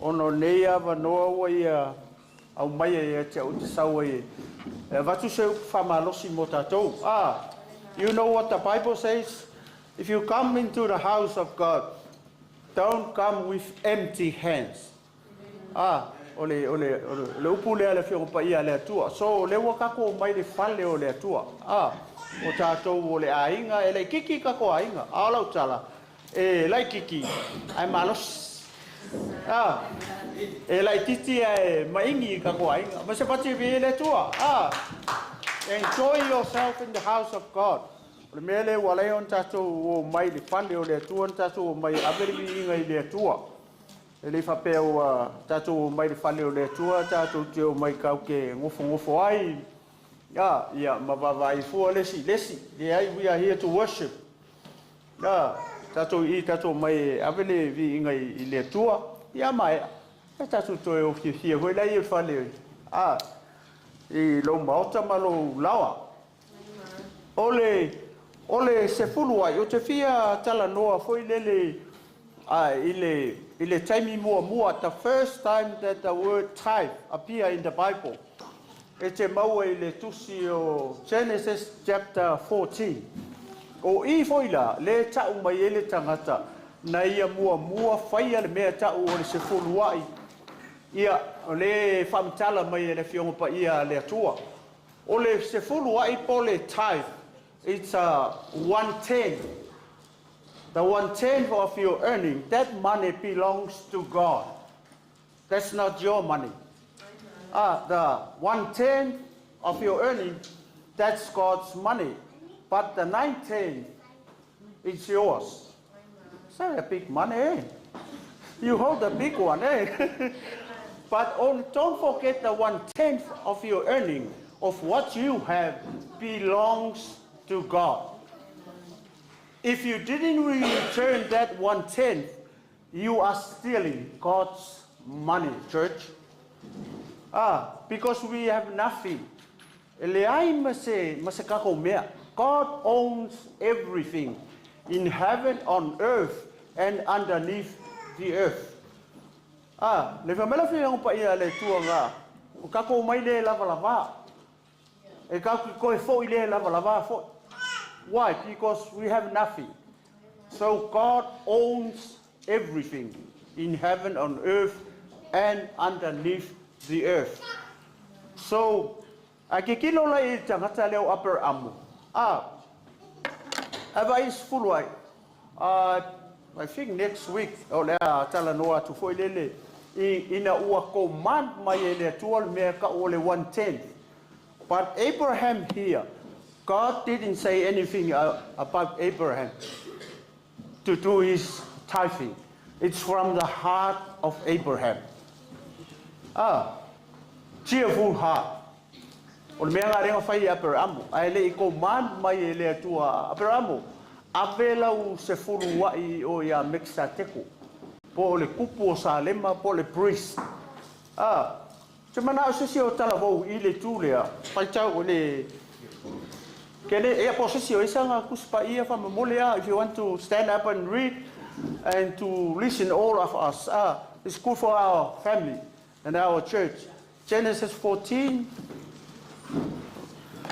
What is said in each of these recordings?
Ona o lenei avanoa ua ia aumaia ia te au ou te sau ai e avatu se upu faamalosi mo tatou. Ah, you know what the Bible says? If you come into the house of God, don't come with empty hands. Ah, o le, o le, o le, o le upu lea a le Afioga Paia a le Atua. So, o lea ua tatou omai i le fale o le Atua. Ah, o tatou o le aiga, e laitiiti tatou aiga. A o lau tala, E laititi ae malosi. A, e laititi ae maigi i tatou aiga. Ma se pati vi le Atua. A, enjoy yourself in the house of God. O le mea lea ua ala ai ona tatou omai i le fale o le Atua, na tatou omai e ave le viiga i le Atua. E le faapea ua tatou omai i le fale o le Atua tatou te omai tatou te nofonofo ai, a, ia, ma vaavaai fua le isi i le isi. Leai, we are here to worship. A tatou i tatou omai e ave le viiga i le Atua, ia maea, ia tatou toe o fiafia foi la i le fale, a, i lou maota ma lou laoa. O le, o le sefuluai, ou te fia talanoa foi lele a, i le, i le taimi muamua, the first time that the word tithe appear in the Bible. E te maua i le tusi o Genesis chapter 14. O i foi la, lea e tau mai ai le tagata na ia muamua faia le mea tau o le sefuluai, ia, o lea e faamatala mai e le Afioga Paia a le Atua. O le sefuluai po o le tithe, it's a one tenth, the one tenth of your earning, that money belongs to God. That's not your money. The one tenth of your earning, that's God's money. But the nine tenth, it's yours. It's not a big money, eh? You hold the big one, eh? But on, don't forget the one tenth of your earning, of what you have, belongs to God. If you didn't return that one tenth, you are stealing God's money, church. Ah, because we have nothing. E leai ma se, ma se tatou mea. God owns everything in heaven, on earth, and underneath the earth. Ah, le fai mai le Afioga Paia a le Atua nga, o tatou mai le lavalava. E tatou te toe foi le lavalava foi. Why? Because we have nothing. So God owns everything in heaven, on earth, and underneath the earth. So, a kikilo la i le tagata lea o Aperamo, a, e vaai sefulu ai, I think next week, o le a talanoa atu foi lele, ina ua command mai e le Atua le mea tau o le one tenth. But Abraham here, God didn't say anything about Abraham to do his tithing. It's from the heart of Abraham. Ah, cheerful heart. O le mea lena lea na fai e Aperamo, ae le i command mai e le Atua, Aperamo, ave lau sefuluai i o ia Mekisateko, po o le kupu o Salema, po o le priest. Ah, Ou te manao se isi o talavou i le itu lea, faitau o le Kene, ia po o se isi o isa nga Tusi Paia faamolemole a, if you want to stand up and read and to listen all of us, it's good for our family and our church. Genesis 14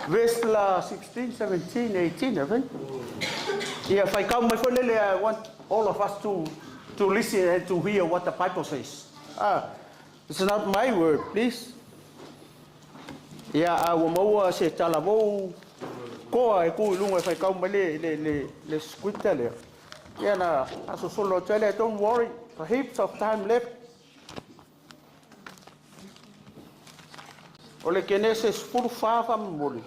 verse la 16, 17, 18, I think. Ia faitau mai foi lele, I want all of us to listen and to hear what the Bible says. It's not my word, please. Ia, a ua maua se talavou koa e tu i luga e faitau mai le, le, le, le scripture lea. Ia na aso solo atu ai lea, don't worry, a heaps of time left. O le Kenese 14 faamolemole.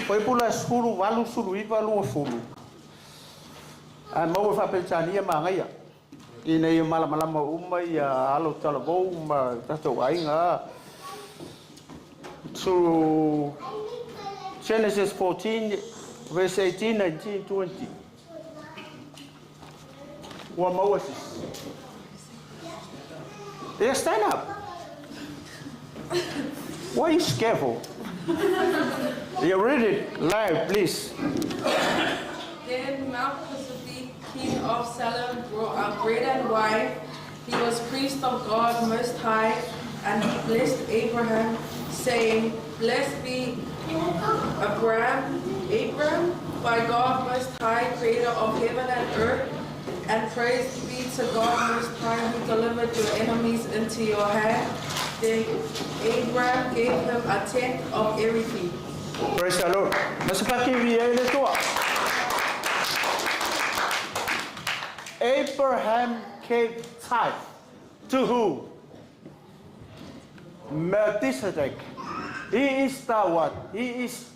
Fuaipula 18, 19, 20. Ae maua e faa-Peretania manaia ina ia malamalama uma ia alo talavou ma tatou aiga. To Genesis 14 verse 18, 19, 20. Ua maua sisi. Yeah, stand up. Why are you scared for? You read it loud, please. Then Melchizedek king of Salem, brought out bread and wine. He was priest of God Most High, and he blessed Abraham, saying, Blessed be Abraham, by God Most High, creator of heaven and earth, and praise be to God Most High, who delivered your enemies into your hand. Then Abraham gave him a tenth of everything. Praise the Lord. Masipaki le tua. Abraham gave tithe to who? Melchizedek. He is the what? He is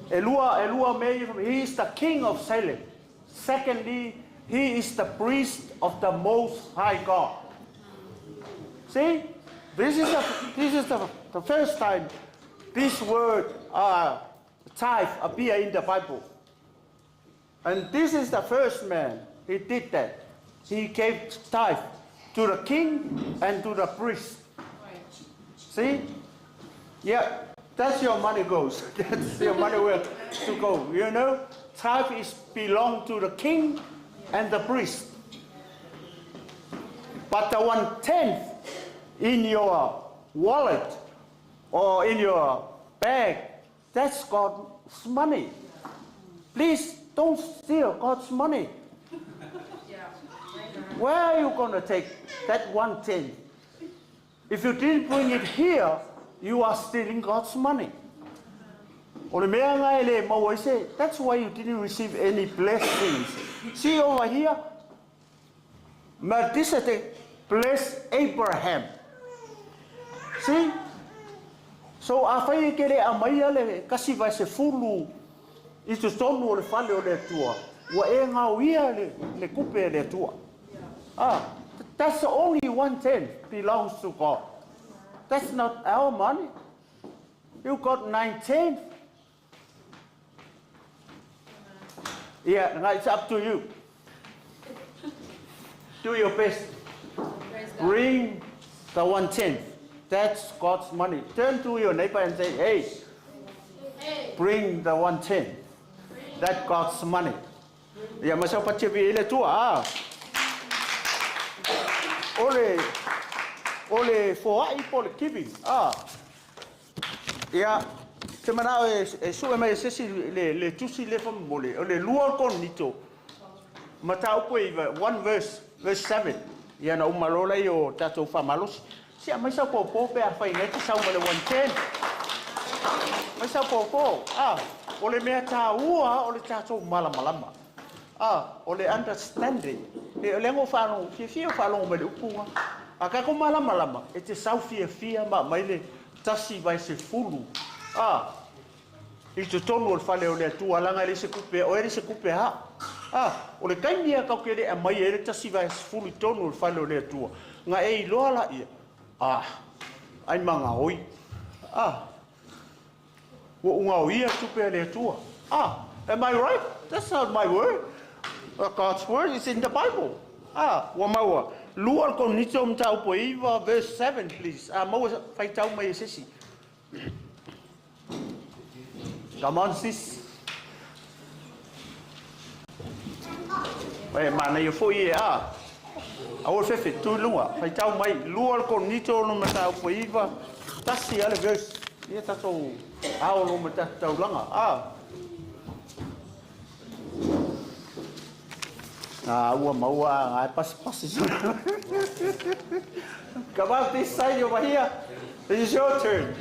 Elua, Elua he is the king of Salem. Secondly, he is the priest of the Most High God. See? This is the first time this word tithe appear in the Bible. And this is the first man he did that. He gave tithe to the king and to the priest. See? Yeah, that's your money goes. That's your money where to go. You know, tithe is belong to the king and the priest. But the 1/10 in your wallet or in your bag, that's God's money. Please don't steal God's money. Where are you going to take that 1/10? If you didn't bring it here, you are stealing God's money. That's why you didn't receive any blessings. See over here, Melchizedek blessed Abraham. See? So afai ke le amaia le kasi vai se fulu i te tonu o le fale o le Atua. Ua e ngau ia le kupe le Atua. That's only 1/10 belongs to God. That's not our money. You got 9/10. Yeah, now it's up to you. Do your best. Bring the 1/10. That's God's money. Turn to your neighbor and say, hey, bring the 1/10. That's God's money. Yeah, myself, Ole, ole, for i giving. Yeah. Te mana e sue mai se le tusi le famole. Ole lua konito. Mata upo i 1 verse, verse 7. Ia na umalola i o tatou whamalosi. Si a mai sa pōpō pe a whai ngai te sau ma le 1/10. Mai sa pōpō. O le mea tā ua o le tatou malamalama. O le understanding. E le ngo whalongo, fia fia whalongo mai le upunga. A kako malamalama, e te sau fia fia ma mai le tasi vai se fulu. I te tonu o le whale o le atua langa le se kupe, o ele se kupe ha. O le kaimia kau ke le a mai ele tasi vai se fulu i tonu o le whale o le atua. Nga e iloa la ia. Ai manga oi. Ua unga o ia tupe le atua. Am I right? That's not my word. God's word is in the Bible. Ua maua. Lua konito mtau po iwa, verse 7, please. Maua whaitau mai e sesi. Come on, sis. Wait, mana ia fo ia. Aua fefe, tu lunga. Whaitau mai. Lua konito no mtau po iwa. Tasi ale verse. Ia tatou ao lo mtau langa. Ua maua ngai pasi pasi. Come up this side over here. This is your turn.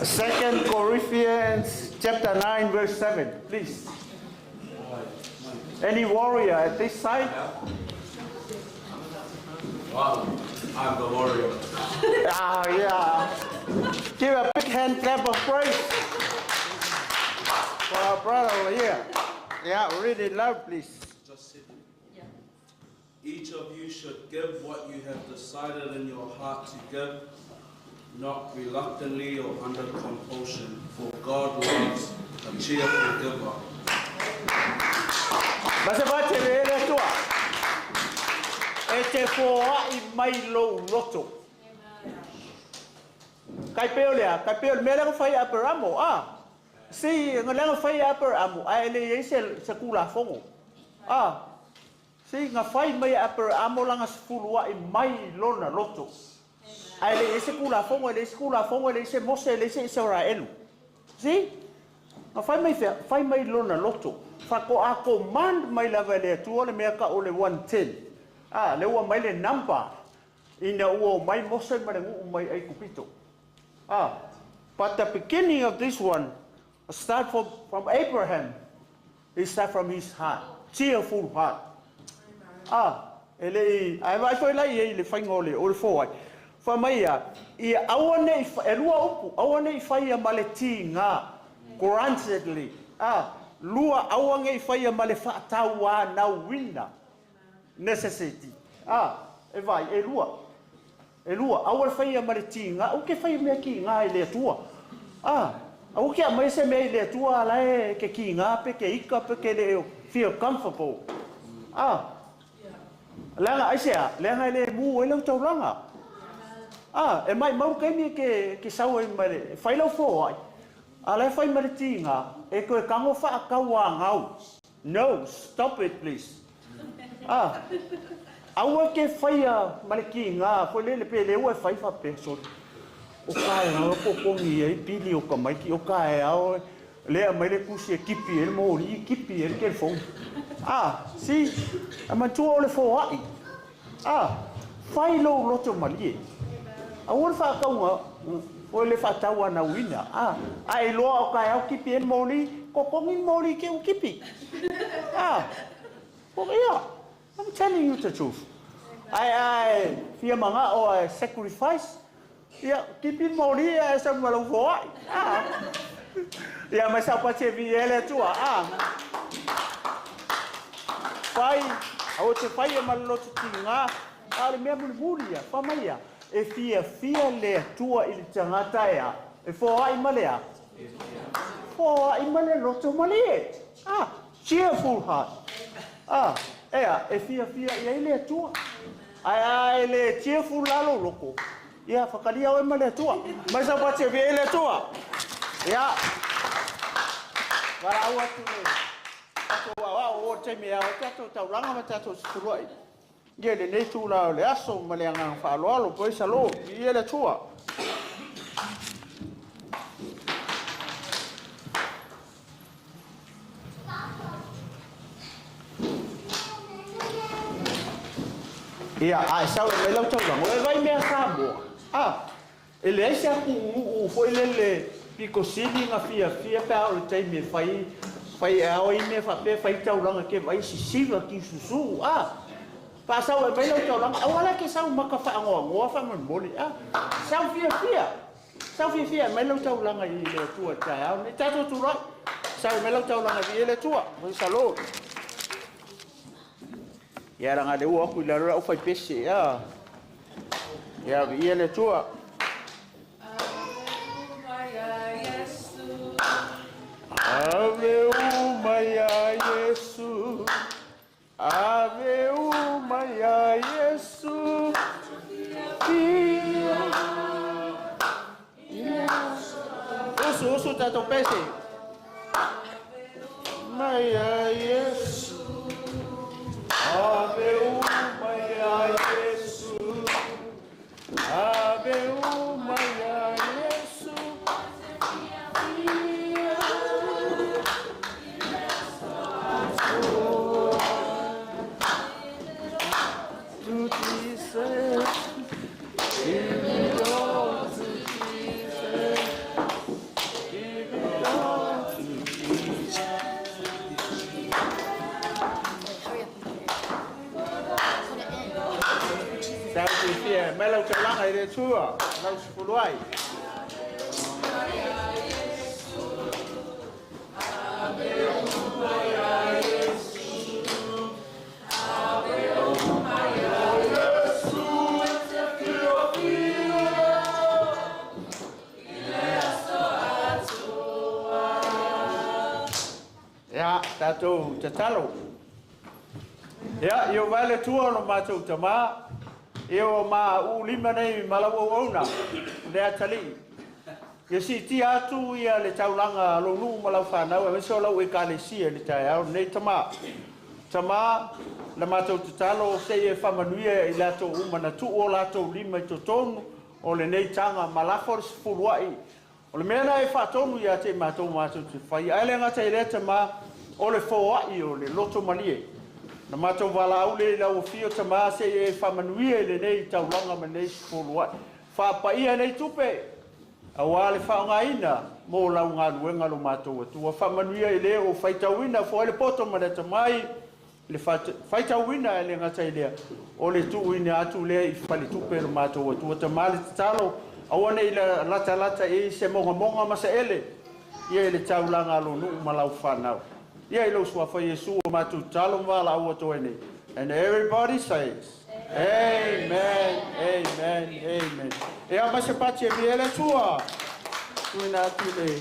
2 Corinthians chapter 9 verse 7, please. Any warrior at this side? Wow, I'm the warrior. Yeah. Give a big hand clap of praise for our brother over here. Yeah, read it loud, please. Just sit. Yeah. Each of you should give what you have decided in your heart to give, not reluctantly or under compulsion, for God loves a cheerful giver. E te whoai mai lou loto. Tai pei o le a? Tai pei o le mea lea na fai e Aperamo, a? See, lea na fai e Aperamo, ae le i ai se, se Tulafono. A? See, na fai mai e Aperamo lana sefulua'i mai lona loto. Ae le i ai se Tulafono, e leai se Tulafono, e leai se Mose, e leai se Isaraelu. See? Na fai mai fea? Fai mai lona loto. Faatoa command mai lava e le Atua le mea tau o le 1:10. A, lea ua aumai le number ina ua omai Mose ma le nuu mai Aikupito. A, but the beginning of this one start from, from Abraham. It start from his heart, cheerful heart. A, e le i, ae vaai foi la i ai i le faiga o le, o le foai. Fai mai ia, ia aua ne i, e lua upu, aua ne i faia ma le tiga, grantedly. A, lua, aua ne i faia ma le faatauanauina, necessity. A, e vaai, e lua. E lua, aua le faia ma le tiga, aua ke faia mea kiga i le Atua. A, aua ke aumaia se mea i le Atua a la e ke kiga pe ke ika pe ke le feel comfortable. A, leaga aisea? Leaga e le mu ai lau taulaga. A, e maimau le taimi e ke, ke sau ai ma le, fai lau foai, a la e fai ma le tiga, e toe tago faatauagau. No, stop it please. Ah, aua ke faia ma le kiga foi lele pe le ua e fai faapea sole. O kaeao e kokogi ai pili o tamaiti, o kaeao lea aumai le tusi e kipi ai le moli, kipi ai le telefoni. Ah, see, e manatua o le foai. Ah, fai lou loto malie. Aua le faatauga, o le faatauanauina. Ah, a e iloa o taeao kipi ai le moli, totogi le moli ke u kipi. Ah, well, yeah, I'm telling you the truth. Ae, ae, fia mana'o e sacrifice, ia, kipi le moli ae sau ma lau foai. Ah, ia, mai sau pati e viia ai le Atua. Ah, fai, aua te faia ma le loto tiga, a o le mea mulimuli ia, fai mai ia, e fiafia le Atua i le tagata e a, e foai ma le a? Foai ma le loto malie. Ah, cheerful heart. Ah, e a, e fiafia i ai le Atua. Ae a e le cheerful la lou loto, ia, whakalia oe ma le Atua. Mai sau pati e viia ai le Atua. Ia, valaau atu le tatou aoao o le taimi e ao ai tatou taulaga ma tatou sefuluai. Ia lenei itula o le aso ma le agaga faaaloalo. Praise the Lord. Viia le Atua. Ia, a e sau e aumai lau taulaga, e vai mea Samoa. A, e leai se atunuu foi lele pito sili na fiafia pe a oo i le taimi e fai, fai e ao ai mea faapea, fai taulaga ke vai sisiva ki susu. A, pa a sau e aumai lau taulaga, aua la e ke sau maka faanoanoa faamolemole. A, sau fiafia. Sau fiafia e aumai lau taulaga i le Atua i le taeao lenei. Tatou tulai. Sau e aumai lau taulaga e viia le Atua. Praise the Lord. Ia leaga lea ua o atu i lalo le aufaipese. Ia, ia viia le Atua. Ave uma iā Iesu. Ave uma iā Iesu. Fia. Usu, usu tatou pese. Mai iā Iesu. Ave uma iā Iesu. Ave uma iā Iesu. Fia. To Jesus. Give it all to Jesus. Give it all to Jesus. Hurry up and put it in. Put it in. Sau fiafia e aumai lau taulaga i le Atua, lau sefulu ai. Ia, tatou tatalo. Ia, Ieova e le Atua o lo matou Tama, ia ua ma uu lima nei ma lau auauna. Le atalii, ia siitia atu ia le taulaga a lou nuu ma lau fanau aemaise o lau ekalesia i le taeao lenei Tamā. Tamā, na matou tatalo se i e faamanuia i latou uma na tuu o latou lima i totonu o lenei taga ma lafo le sefuluai. O le mea lena e faatonu ia te i matou matou te faia. Ae le gata i lea Tamā, o le foai o le loto malie. Na matou valaau lea i lau afio Tamā se i e faamanuia i lenei taulaga ma lenei sefuluai. Faapaia nei tupe, auā le faaaogaina mo lau galuega lo matou Atua. Faamanuia i le o faitauina foai le poto ma le atamai, le faitauina e le gata i lea, o le tuuina atu lea i faletupe lo matou Atua. Tamā le tatalo, aua ne i latalata i se mogamoga ma se ele, ia i le taulaga a lou nuu ma lau fanau. Ia i lou suafa Iesu o matou tatalo ma valaau atu ai nei. And everybody says, Amen, amen, amen. E a mai se pati e vi ele tua. Tuina atu le